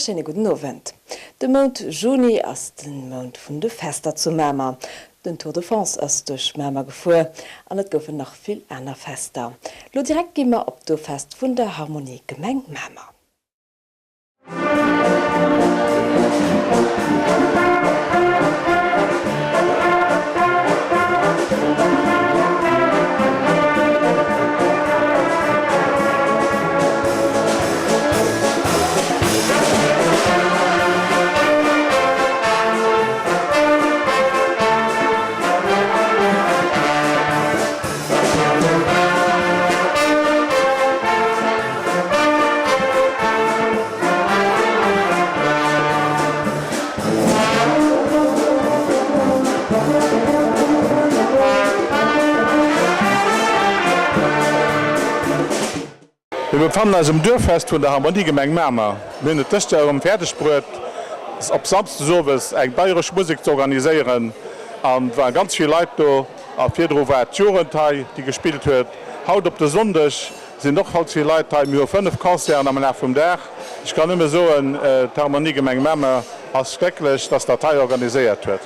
schéine gudden Owend. De Mount Juni ass de Mount vun de Fester zu Mamer. Den Tour de France ass duerch Mamer gefuer an et goufen nach vill aner Fester. Lo direkt gi mer op d'Duerffest vun der Harmonie Gemeng Mamer. Mir befannen eis um Duerffest vun der Harmoniegemeng Mamer. Mir hunn et dëst Joer erëm fäerdeg bruet, op Samsdes owes eng bayresch Musek ze organiséieren an et waren ganz vill Leit do. A virdru war d'Jugend hei, déi gespillt huet. Haut op de Sonndeg sinn och ganz vill Leit hei. Mir hu 5 Concerten am Laf vum Dag. Ech kann nëmme soen, d'Harmoniegemeng Mamer ass glécklech, dass dat hei organiséiert huet.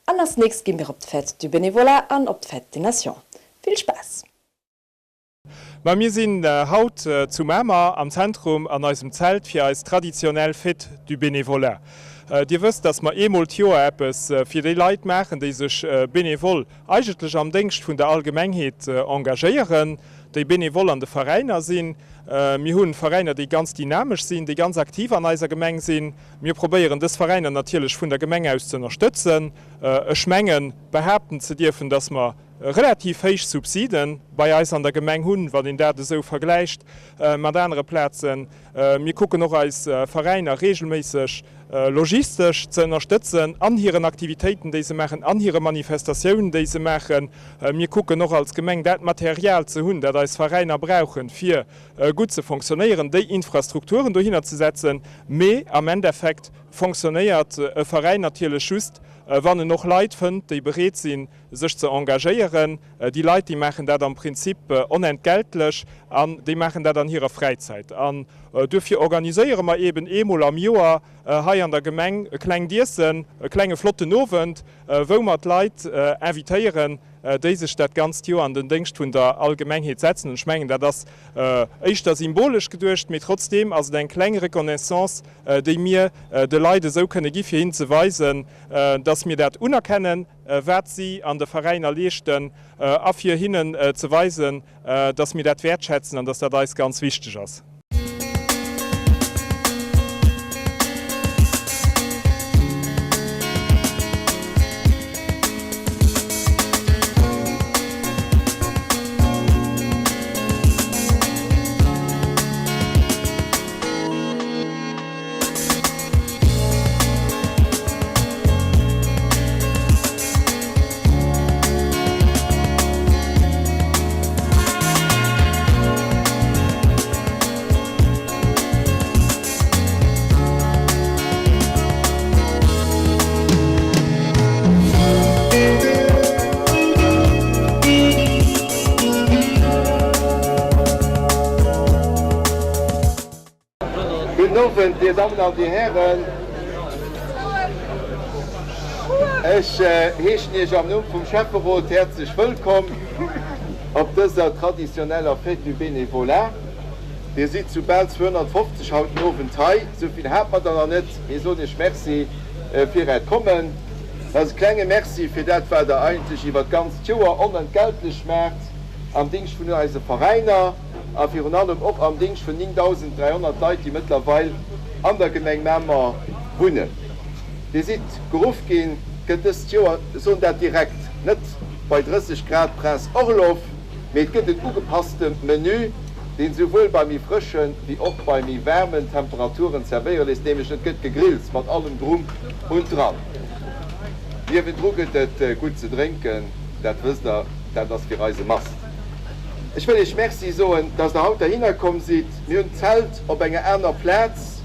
An als nächst gi mir op d'Fête du Bénévolat an op d'Fête des Nations. Vill Spaass! Ma mir sinn haut zu Mamer am Zentrum an eisem Zelt fir eis traditionell Fête du Bénévolat. Dir wësst, dass mer eemol d'Joer eppes fir déi Leit maachen, déi sech bénévol eigentlech am Déngscht vun der Allgemengheet engagéieren, déi bénévol an de Veräiner sinn. Mir hu Veräiner, déi ganz dynamesch sinn, déi ganz aktiv an eiser Gemeng sinn. Mir probéieren dës Veräiner natierlech vun der Gemeng aus ze ënnerstëtzen. Ech mengen behaapten ze dierfen, dass mer relativ héich Subside. bei eis an der Gemeng hunn, wann een dat esou vergläicht mat anere Plazen. Mir kucken och eis Veräiner reegelméisseg logistesch ze ënnerstëtzen an hiren Aktivitéiten, déi se maachen, an hire Manifestatiounen, déi se maachen. Mir kucken och als Gemeng dat Material ze hunn, dat eis Veräiner brauchen, fir gutt ze fonctionnéieren, déi Infrastrukturen dohinner ze setzen. Mee am Endeffekt fonctionnéiert e Veräin natierlech just, wann en och Leit fënnt, déi bereet sinn, sech ze engagéieren. Déi Leit, déi maachen dat am Prinzip onentgeltlech an déi maachen dat an hirer Fräizäit. An duerfir organiséiere mer eeben eemol am Joer hei an der Gemeng e klengt Iessen, e klenge flotten Owend, wou mer d'Leit invitéieren, déi sech dat ganzt Joer an den Déngscht vun der Allgemengheet setzen. An ech mengen, dat ass éischter symbolesch geduecht, mee trotzdeem ass et eng kleng Reconnaissance, déi mir de Leit esou kënne gi fir hinnen ze weisen, dass mir dat unerkennen, wat si an de Veräiner leeschten a fir hinnen ze weisen, dass mir dat wäertschätzen an dass dat eis ganz wichteg ass. Gudden Owend, Dir Dammen an Dir Hären. Ech heeschen Iech am Numm vum Schäfferot häerzlech wëllkomm op dëser traditioneller Fête du Bénévolat. Dir sidd zu bal 250 haut den Owend hei. Esou vill hate mer der nach net. Mir soen Iech Merci fir Äert Kommen. Dat ass e klenge Merci fir dat, wat Der eigentlech iwwer d'ganzt Joer onentgeltlech maacht am Dingscht vun eise Veräiner. a virun allem och am Déngscht vun 9.300 Leit, déi mëttlerweil an der Gemeng Mamer wunnen. Dir sidd geruff ginn, gëtt dëst Joer, ech soen dat direkt, net bei 30 Grad Prince Orloff, mee et gëtt en ugepasste Menü, deen souwuel bei méi frëschen, wéi och bei méi waarmen Temperaturen zerwéiere léisst, nämlech et gëtt gegrillt mat allem drum und dran. Niewendru gëtt et gutt ze drénken, dat wësst der, dat ass fir eis e Must. Ech wëll Iech Merci soen, dass Der haut heihinner komm sidd. Mir hunn d'Zelt op enger aner Plaz.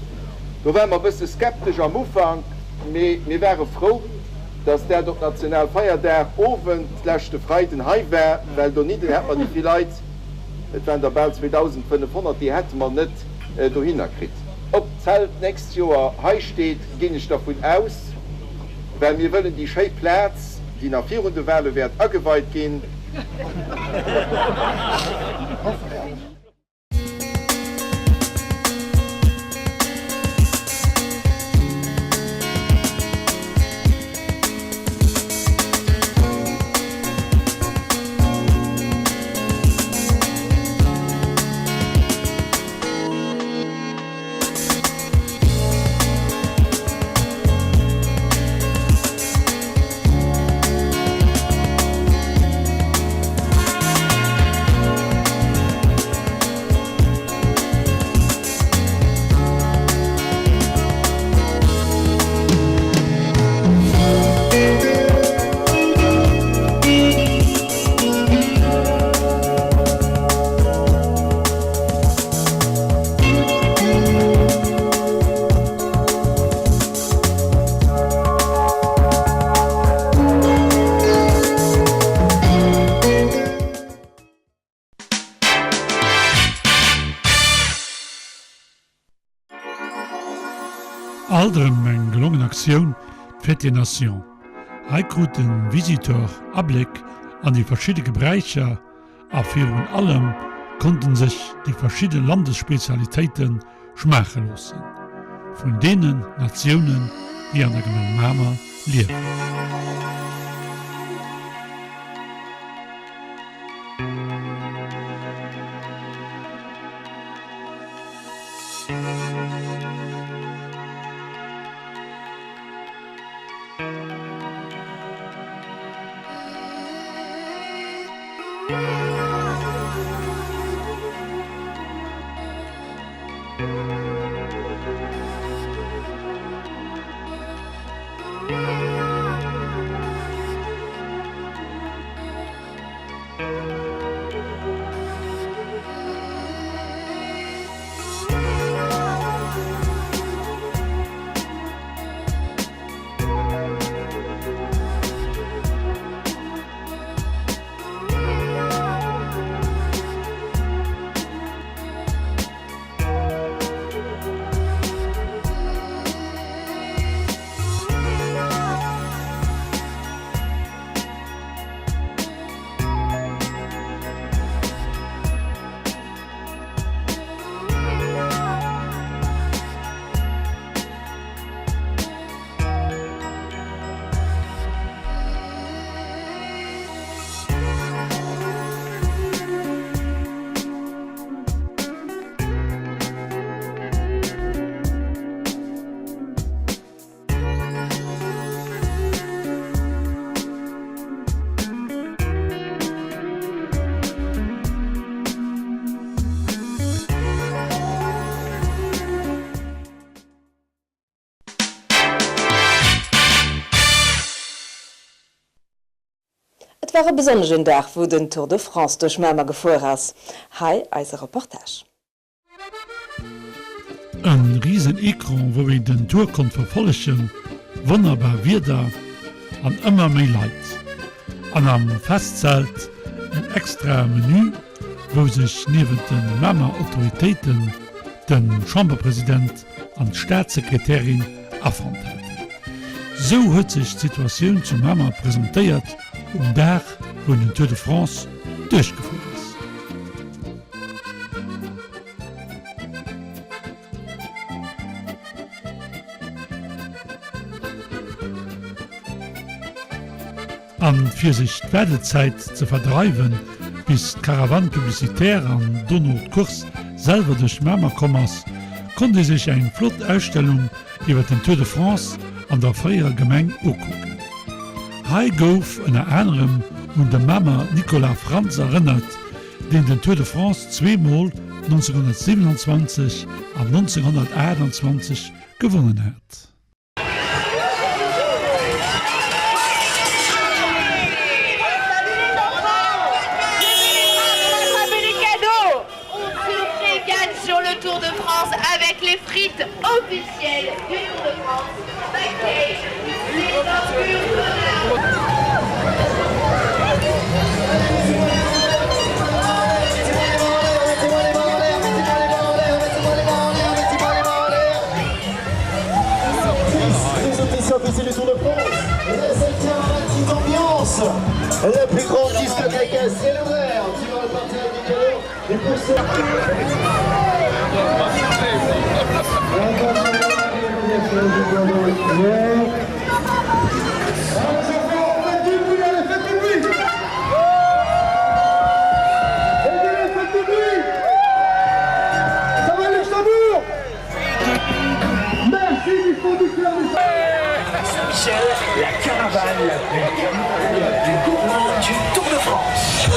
Do ware mer e bësse skeptesch am Ufank, mee mir ware frou, dass dat op Nationalfeierdag Owend leschte Freiden hei war, well donidden hätte mer déi vill Leit, et waren der bal 2.500, déi hätte mer net dohinner kritt. Ob d'Zelt d'nächst Joer hei steet, ginn ech dervun aus, well mir wëllen déi schéi Plaz, déi nach virun de Wale wäert ageweit ginn, Alt erëm eng gelongen Aktioun, d'Fête des Nations. Hei krut de Visiteur Abléck an déi verschidde Gebräicher a virun allem konnten sech déi verschidde Landesspezialitéite schmaache loossen, vun deenen Natiounen, déi an der Gemeng Mamer liewen. Et war e besonnegen Dag, wou den Tour de France duerch Mamer gefuer ass. Hei eise Reportage. En riesen Ecran wou een den Tour konnt verfollegen, wonnerbar Wieder an ëmmer méi Leit. An am Festzelt en extrae Menü wou sech niewent de Mamer Autoritéiten den Chamberpresident an d'Staatssekretärin afonnt haten. Sou huet sech d'Situatioun zu Mamer presentéiert um Dag wou den Tour de France duerchgefuer ass. An fir sech d'Waardezäit ze verdreiwen, bis d'Caravane publicitaire an dono d'Course selwer duerch Mamer komm ass, konnt ee sech eng flott Ausstellung iwwer den Tour de France an der fréierer Gemeng ukucken. Hei gouf ënner anerem un de Mamer Nicolas Frantz erënnert, deen den Tour de France zweemol, 1927 an 1928, gewonnen hat. La plus grande discothèque à ciel ouvert. Tu vas repartir avec des cadeaux et pour ce... Saint-Michel, la caravane la plus la plus gourmande du Tour de France.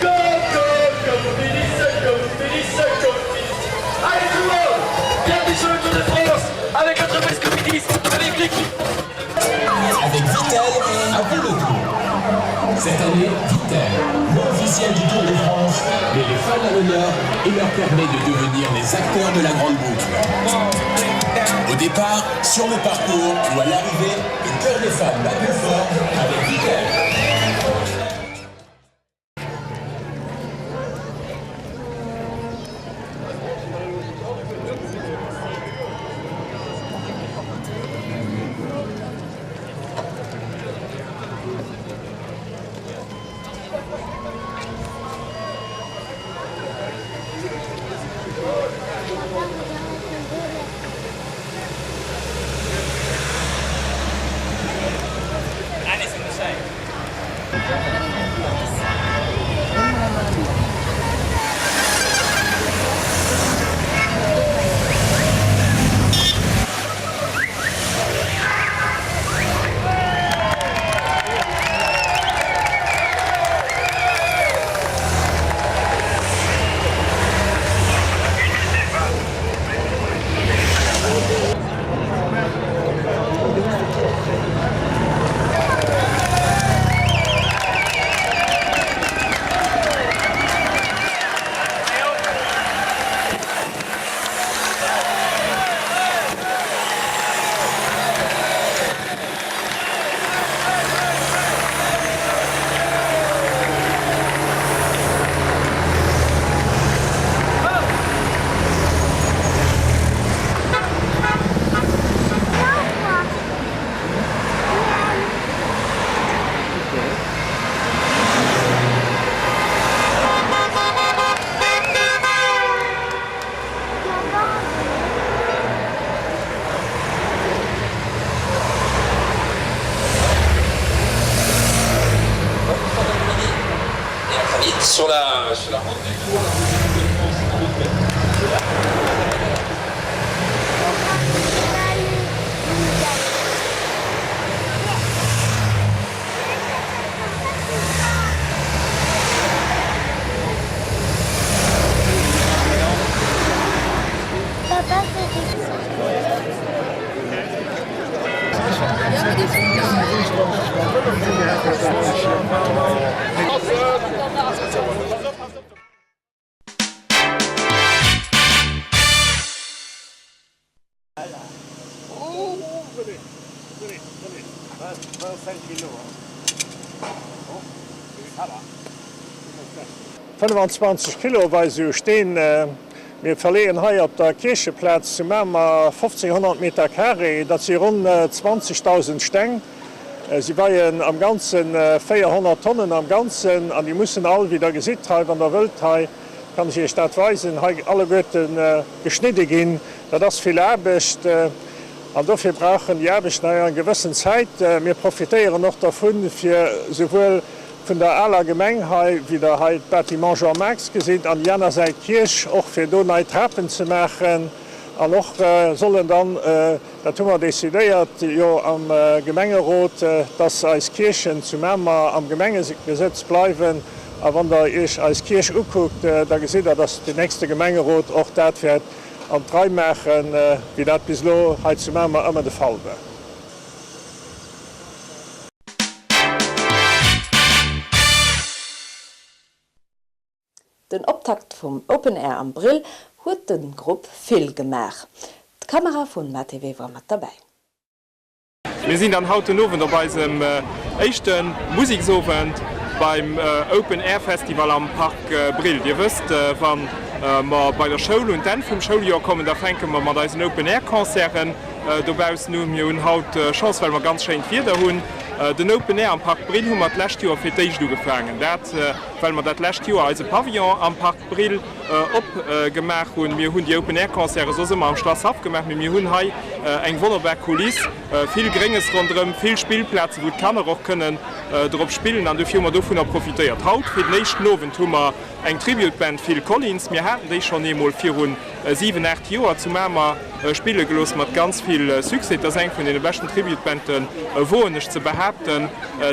Go, go, Cofidis, Cofidis, Cofidis. Allez tout le monde, bienvenue sur le Tour de France avec l'entreprise Cofidis, avec l'équipe. Avec Vittel, à vous le tour. Cette année, Vittel, l'officiel du Tour de France, met les fans à l'honneur et leur permet de devenir les acteurs de la grande boucle. Au départ, sur le parcours ou à l'arrivée, le cœur des fans bat plus fort avec Vittel. Sur la, sur la route du Tour, la route du Tour de France, la route de... 25 Kilo weise jo Steen. Mir verleeën hei op der Kiercheplaz zu Mamer 1.500 Meter Carré, dat si ronn 20.000 Steng. Si weien am Ganze 400 Tonnen am Ganzen an déi mussen all, wéi Der gesitt hei, wann Der wëllt, hei kann ech Iech dat weisen, hei alleguerte geschnidde ginn. Dat ass vill Aarbecht an dofir brauchen déi Aarbechten hei eng gewëssen Zäit. Mir profitéieren och dervun, fir souwuel vun der aler Gemeng hei, wéi Der hei d'Bâtiment Jean Marx gesitt, an déi aner Säit d'Kierch, och fir do nei Trapen ze maachen. An och sollen dann, dat hu mer decidéiert jo am Gemengerot, dass eis Kierchen zu Mamer am Gemengebesëtz bleiwen. A wann Der Iech eis Kierch ukuckt, da gesitt Der, dass den nächste Gemengerot och dat wäert an d'Rei maachen, wéi dat bis elo hei zu Mamer ëmmer de Fall war. Den Optakt vum Open Air am Brill huet de Grupp Phil gemaach. D'Kamera vun MaTV war mat derbäi. Mir sinn dann haut den Owend op eisem éischte Museksowend beim Open Air Festival am Park Brill. Dir wësst, wa mer bei der Schoul un d'Enn vum Schouljoer kommen, da fänke mer mat eisen Open Air Concerten dobaussen un. Mir hunn haut Chance, well mer ganz schéint Wieder hunn. Den Open Air am Park Brill hu mer d'lescht Joer fir d'éischt ugefaangen. Dat well mer dat lescht Joer eise Pavillon am Park Brill opgemaach hunn. Mir hunn déi Open Air Concerte soss ëmmer am Schlasshaff gemaach, mee mir hunn hei eng wonnerbar Kuliss, vill Grénges ronderëm, vill Spillplazen, wou d'Kanner och kënnen drop spillen an dofir hu mer dovunner profitéiert. Haut fir den éischten Owend hu mer eng Tribute Band Phil Collins. Mir haten déi schonn eemol viru 7, 8 Joer zu Mamer spille gelooss mat ganz vill Succès. Et ass eng vun deene beschten Tribute Banden, woen ech ze behaapten,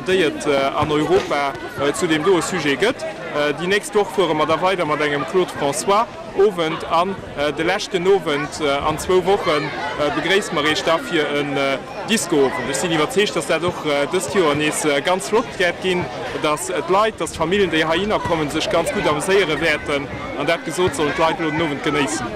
déi et an Europa zu deem doe Sujet gëtt. Déi nächst Woch fuere mer da weider mat engem Claude François Owend an de leschten Owend an zwou Woche begréisse mer Iech da fir en Disco-Owend. Ech sinn iwwerzeegt, dass dat och dëst Joer nees ganz flott wäert ginn, dass d'Leit, dass d'Familljen, déi heihinner kommen, sech ganz gutt ameséiere wäerten. An dat gesot, sollen d'Leit elo den Owend genéissen.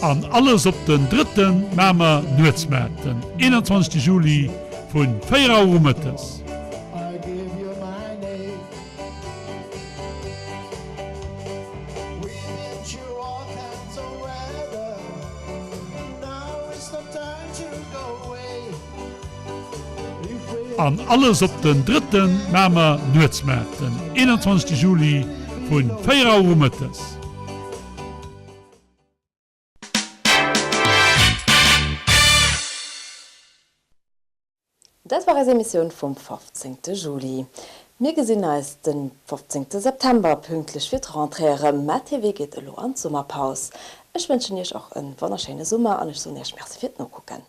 An alles op den drëtten Mamer Nuetsmaart den 21 Juli vun 4 Auer u mëttes. An alles op den drëtten Mamer Nuetsmaart den 21 Juli vun 4 Auer u mëttes. Dat war eis Emissioun vum 15 Juli. Mir gesinn eis den 15 September pünktlech fir d'Rentrée erëm. Mä TV geet elo an d'Summerpaus. Ech wënschen iech och en wonnerschéine Summer an ech soen iech Merci fir d'Nokucken.